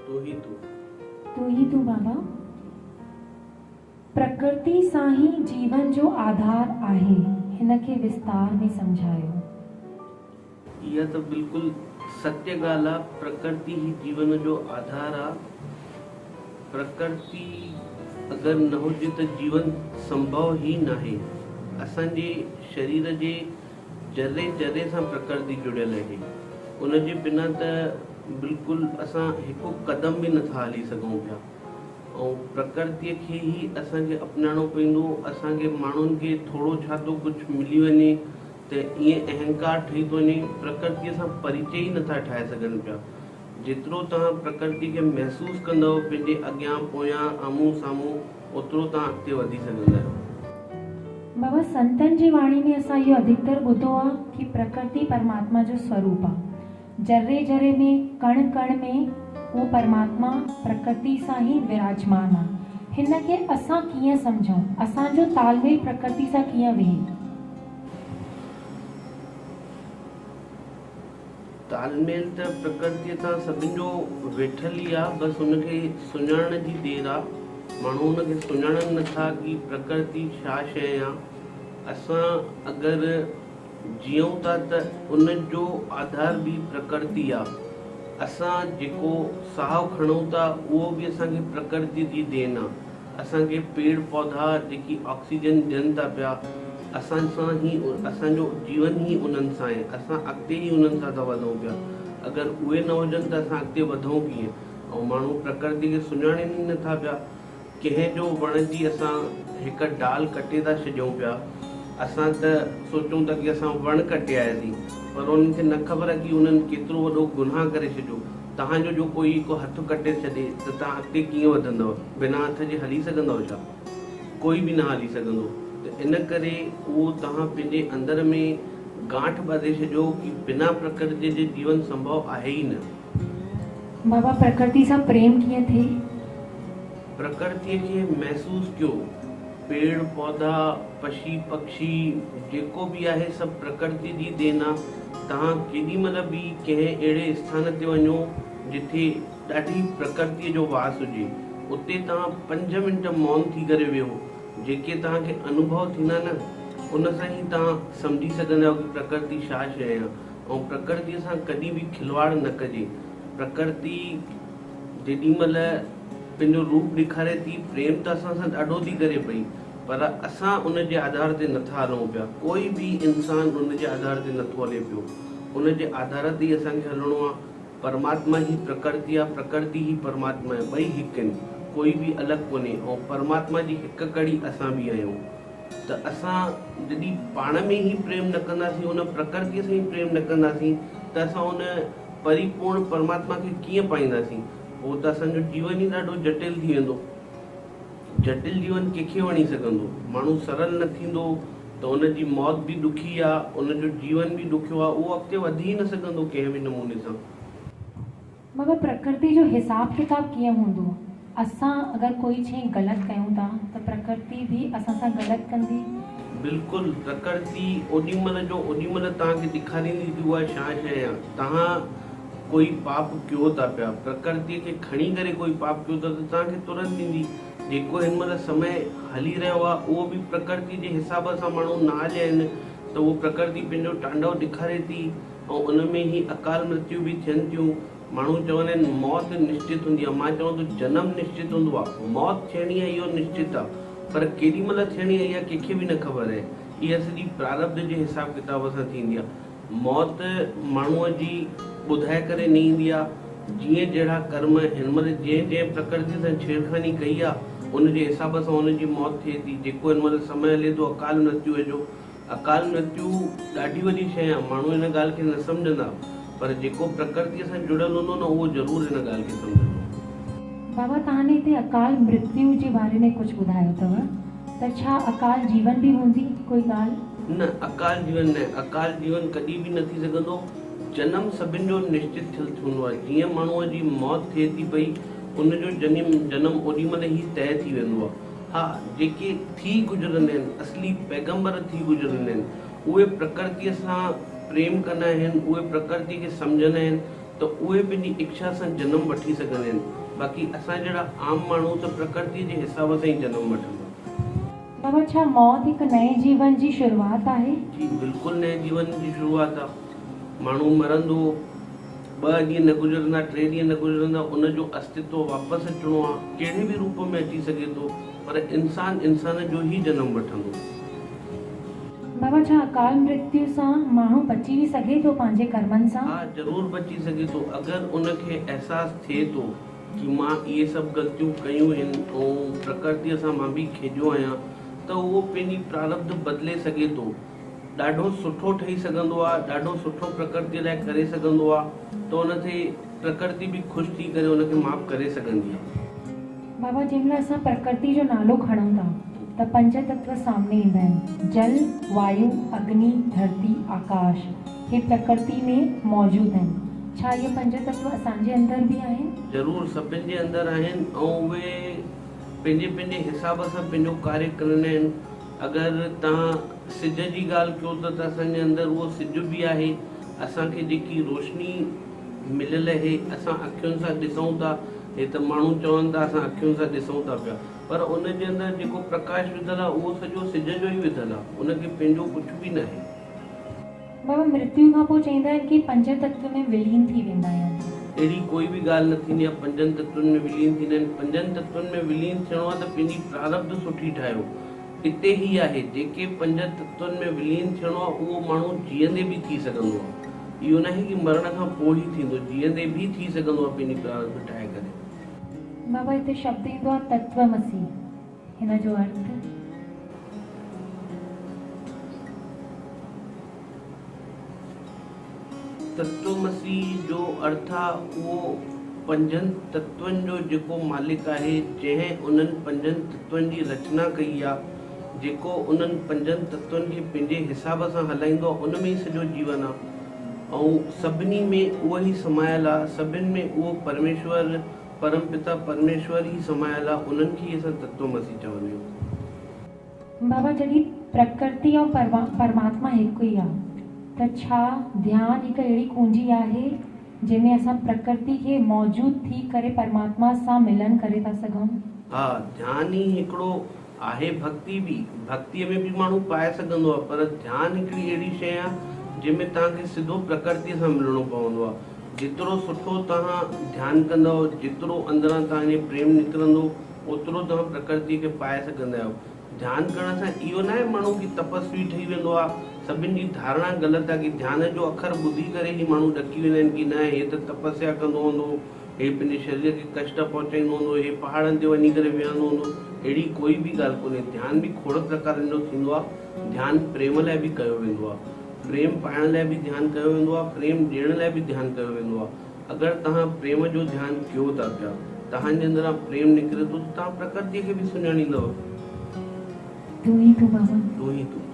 تون ئي تون. تون ئي تون بابا. پرڪرتي سان ئي جيون جو آڌار آهي، هن کي وستار ۾ سمجهايو. اها ته بلڪل ستيه ڳالهه آ، پرڪرتي ئي جيون جو آڌار آ. پرڪرتي اگر نه هجي ته جيون سنڀو ئي ناهي. اسان جي شرير جي ذري ذري سان پرڪرتي جڙيل آهي. ان جي بنا ته بلڪل اسان هڪ قدم به نٿا هلي سگهون پيا. ۽ پرڪرتيء کي ئي اسان کي اپنائڻو پوندو. اسان کي ماڻهن کي ٿورو ڇا ٿو ڪجهه ملي وڃي ته ائين اهنڪار ٺهي ٿو وڃي. پرڪرتيء سان پريچي ئي نٿا ٺاهي سگهن پيا. جيترو توهان پرڪرتيء کي محسوس ڪندؤ پنهنجي اڳيان پويان آمهون سامهون اوترو توهان اڳتي وڌي سگهندا آهيو. بابا سنتن جي واڻي ۾ اسان اهو اڌڪتر ٻڌو آ ڪي پرڪرتي پرماتما جو سوروپ آ. ذري ذري ۾ ڪڻ ڪڻ ۾ اهو پرماتما پرڪرتي سان ئي وراجمان آ. هن کي اسان ڪيئن سمجهون؟ اسان جو تال ميل پرڪرتي سان ڪيئن ويهي؟ تال ميل ته پرڪرتيء سان سڀن جو ويٺل ئي آ، بس ان کي سڃاڻڻ جي دير آ. ماڻهو ان کي سڃاڻن نه ٿا ڪي پرڪرتي ڇا شيء آ. اسان اگر جيئون ٿا ته ان جو آڌار به پرڪرتي آ. اسان جيڪو ساهه کڻون ٿا اهو به اسان کي پرڪرتي جي دين آ. اسان کي پيڙ پوڌا جيڪي آڪسيجن ڏين ٿا پيا اسان سان ئي اسان جو جيون ئي انهن سان آهي. اسان اڳتي ئي انهن سان ٿا وڌون پيا. اگر اهي نه هجن ته اسان اڳتي وڌون ڪيئن؟ ۽ ماڻهو پرڪرتي کي سڃاڻين ئي نه ٿا پيا. ڪنهن جو وڻ جي اسان هڪ ڊال ڪٽي ٿا ڇڏيون پيا، اسان ته سوچون ٿا ڪي اسان وڻ ڪٽي آياسين پر انهن کي نه خبر آهي ڪي انهن ڪيترو وڏو گناهه ڪري ڇڏيو، توهان جو جو ڪوئي هڪ هٿ ڪٽي ڇڏي ته توهان اڳتي ڪيئن وڌندؤ، بنا هٿ جي هلي سگهندؤ ڇا؟ ڪوئي به نه هلي سگهندو ته ان ڪري اهو توهان پنهنجي اندر ۾ گانٺ ٻڌي ڇڏيو ڪي بنا پرڪرتي جي جيون سنڀو آهي ئي نه. بابا پرڪرتي سان پريم ڪيئن ٿئي؟ پرڪرتيء کي محسوس ڪيو. پيڙ پوڌا، پشي پکشي، جيڪو به آهي سڀ پرڪرتيء جي دين آ. توهان ڪيڏي مهل به ڪنهن اهڙي اسٿان تي وڃو جٿي ڏاڍي پرڪرتيء جو واس هجي، اتي توهان پنج منٽ مون ٿي ڪري ويهو، جيڪي توهان کي انوڀو ٿيندا نه، ان سان ئي توهان سمجهي سگهندا آهيو ڪي پرڪرتي ڇا شيء آ. ۽ پرڪرتيء سان ڪڏهن به کلواڙ نه ڪجي. پرڪرتي جيڏي مهل پنهنجو روپ ڏيکاري ٿي، پريم ته اسان سان ڏاڍو ٿي ڪري پئي، پر اسان ان جي آڌار تي نٿا هلون پيا. ڪوئي به انسان ان جي آڌار تي نٿو هلي پيو. ان جي آڌار تي ئي اسان کي هلڻو آهي. پرماتما ئي پرڪرتي آهي، پرڪرتي ئي پرماتما آهي. ٻئي هڪ آهن، ڪوئي به الڳ ڪونهي ۽ پرماتما جي هڪ ڪڙي اسان به آهيون. ته اسان جڏهن پاڻ ۾ ئي پريم نه ڪنداسين، ان پرڪرتيء سان ئي پريم نه ڪنداسين ته اسان ان پريپورڻ پرماتما کي ڪيئن پائينداسين؟ پوء ته اسان جو جيون ئي ڏاڍو جٽل ٿي ويندو. جٽل جيون ڪنهن کي وڻي سگهندو؟ ماڻهو سرل نه ٿيندو ته ان جي موت به ڏکي آ، ان جو جيون به ڏکيو آ، اهو اڳتي وڌي ئي نه سگهندو ڪنهن به نموني سان. مگر پرڪرتي جو حساب ڪتاب ڪيئن هوندو؟ اسان اگر ڪوئي شيء غلط ڪيون ٿا ته پرڪرتي به اسان سان غلط ڪندي. بلڪل پرڪرتي اوڏي مهل جو اوڏي مهل توهان کي ڏيکاريندي ٿي اها ڇا شيء آ. توهان ڪوئي پاپ ڪيو ٿا پيا پرڪرتي کي کڻي ڪري ڪوئي پاپ ڪيو ٿا ته توهان کي ترنت ڏيندي. جيڪو هن مهل سمي هلي رهيو آ اهو به پرڪرتي جي حساب سان ماڻهو نه هليا آهن ته اهو پرڪرتي پنهنجو ٽانڊو ڏيکاري ٿي. ۽ ان ۾ هي اڪال مرتيو به ٿين ٿيون. ماڻهو چوندا آهن موت نشچت هوندي آهي. مان چوان ٿو جنم نشچت هوندو آهي. موت ٿيڻي آهي اهو نشچت آهي. پر ڪيڏي مهل ٿيڻي آهي اها ڪنهن کي به نه خبر آهي. اها سڄي پراربڌ جي حساب ڪتاب سان ٿيندي آهي. موت ماڻهوء جي ٻڌائي ڪري نه ايندي آهي. جيئن جهڙا ڪرم هن مهل جنهن جنهن پرڪرتي سان ڇيڙخاني ڪئي آهي ان جي حساب سان ان جي موت ٿئي ٿي. جيڪو هن مهل سمي هلي ٿو اڪال مرتيوء جو اڪال مرتيو ڏاڍي وڏي شيء آهي، ماڻهو ان ڳالهه کي نه سمجهندا، پر جيڪو پرڪرتيء سان جڙيل هوندو نه اهو ضرور ان ڳالهه کي سمجهندو. بابا توهان هتي اڪال مرتيو جي باري ۾ ڪجهه ٻڌايو اٿو ته ڇا اڪال جيون به هوندي ڪوئي ڳالهه؟ نه اڪال جيون نه، اڪال جيون ڪڏهن به نه ٿي سگهندو، جنم سڀن جو نشچت ٿيل ٿيندو آهي، جيئن ماڻهوء جي موت ٿئي ٿي پئي ان جو جنم اوڏي مهل ئي طئي ٿي ويندو آهي. ها، جيڪي ٿي گذرندا آهن، اصلي پيغمبر ٿي گذرندا آهن، اهي پرڪرتيء سان پريم ڪندا آهن، اهي پرڪرتيء کي سمجهندا آهن ته ته اهي پنهنجي اڇا سان جنم وٺي سگهندا آهن، باقي اسان جهڙا عام ماڻهو ته پرڪرتيء جي حساب سان ئي جنم وٺندا. بابا ڇا موت هڪ نئين جيون جي شروعات آهي؟ جي بلڪل نئين جيون جي شروعات آ. ماڻهو مرندو، ٻه ڏينهن نه گذرندا، ٽي ڏينهن نه گذرندا، ان جو استتو واپس اچڻو آ، ڪهڙي به روپ ۾ اچي سگهي ٿو، پر انسان انسان جو ئي جنم وٺندو. بابا ڇا اڪال مرتيو سان ماڻهو بچي به سگهي ٿو پنهنجي ڪرمن سان؟ ها ضرور بچي سگهي ٿو اگر ان کي احساس ٿئي ٿو ڪي مان اهي سڀ غلطيون ڪيون هن ۽ پرڪرتيء سان مان به کيڏيو آهيان ته اهو پنهنجي پراربڌ بدلي سگهي ٿو ڏاڍو سٺو ٺهي سگهندو آ ڏاڍو سٺو پرڪرتيء لاء ڪري سگهندو آ ته ان تي پرڪرتي به خوش ٿي ڪري ان کي معاف ڪري سگهندي آ. بابا جنهن مهل اسان پرڪرتي جو نالو کڻون ٿا ته پنج تتو سامني ايندا آهن، جل، وايو، اگني، ڌرتي، آڪاش، هي پرڪرتي ۾ موجود آهن. ڇا اهي پنج تتو اسان جي اندر به آهن؟ ضرور سڀن جي اندر آهن ۽ اهي پنهنجي پنهنجي حساب سان پنهنجو ڪاريه ڪندا آهن. اگر توهان سج جي ڳالهه ڪيو ٿا ته اسان جي اندر اهو سج به آهي. اسان کي جيڪي روشني مليل اهي اسان اکين سان ڏسون ٿا. هي ته ماڻهو چون ٿا اسان اکين سان ڏسون ٿا پيا پر ان جي اندر جيڪو پرڪاش وڌل آهي اهو سڄو سج جو ئي وڌل آهي ان کي پنهنجو ڪجهه به ناهي. بابا مرتيو کان پوء چئيندا آهن ڪي پنج تتو ۾ ولين ٿي ويندا آهيون. اهڙي ڪوئي به ڳالهه نه ٿيندي آهي پنجن تتون ۾ ولين ٿيندا آهن پنجن تتون ۾ ولين ٿيڻو آهي ته پنهنجي پراربڌ سٺي ٺاهيو اتي هي آهي جيڪي پنج تتون ۾ ولين ٿيڻو آهي اهو ماڻهو جيئندي به ٿي سگهندو آهي اهو ناهي ڪي مرڻ کان پوء ئي ٿيندو جيئندي به ٿي سگهندو آهي پنهنجي پراربڌ ٺاهي ڪري. بابا هتي شبد ايندو آهي تتومسي هن جو ارٿ؟ تتومسي جو ارٿ آ اهو پنجن تتون جو جيڪو مالڪ آهي، جنهن انهن پنجن تتون جي رچنا ڪئي آ، جيڪو انهن پنجن تتون کي پنهنجي حساب سان هلائيندو آ، ان ۾ ئي سڄو جيون آ ۽ سڀني ۾ اهو ئي سمايل آ، سڀن ۾ اهو پرميشور، پرم پتا پرميشور ئي سمايل آ، انهن کي ئي اسان تتومسي چوندا آهيون. بابا جڏهن پرڪرتي ۽ پرماتما هڪ ئي آ ته ڇا ڌيان هڪ اهڙي ڪونجي آهي جنهن ۾ اسان پرڪرتي کي موجود ٿي ڪري پرماتما سان ملن ڪري ٿا سگهون؟ ها ڌيان ئي هڪڙو آهي ڀڳتي به ڀڳتيء ۾ به ماڻهو پائي سگهندو آ پر ڌيان هڪڙي اهڙي شيء آ جنهن ۾ توهان کي سڌو پرڪرتيء سان ملڻو پوندو آ جيترو سٺو توهان ڌيان ڪندؤ جيترو اندران توهان جي پريم نڪرندو اوترو توهان پرڪرتيء کي پائي سگهندا آهيو. ڌيان ڪرڻ سان اهو ناهي ماڻهو ڪي تپسوي ٺهي ويندو آهي. سڀن جي ڌارڻا غلط آهي ڪي ڌيان جو اکر ٻڌي ڪري ئي ماڻهو ڏڪي ويندا آهن ڪي نه هي ته تپسيا ڪندو هوندو، هي پنهنجي شرير کي ڪشٽ پهچائيندو هوندو، هي پهاڙن تي وڃي ڪري ويهندو هوندو. اهڙي ڪوئي به ڳالهه ڪونهي. ڌيان به کوڙ پرڪارن جو ٿيندو آهي. ڌيان پريم لاء به ڪيو ويندو آهي. پريم پائڻ لاء به ڌيان ڪيو ويندو آهي، پريم ڏيڻ لاء به ڌيان ڪيو ويندو آهي. اگر توهان پريم جو ڌيان ڪيو ٿا پيا، توهان جي اندران پريم نڪري ٿو ته توهان پرڪرتيء کي به سڃاڻيندؤ. تون ئي تون بابا. تون ئي تون.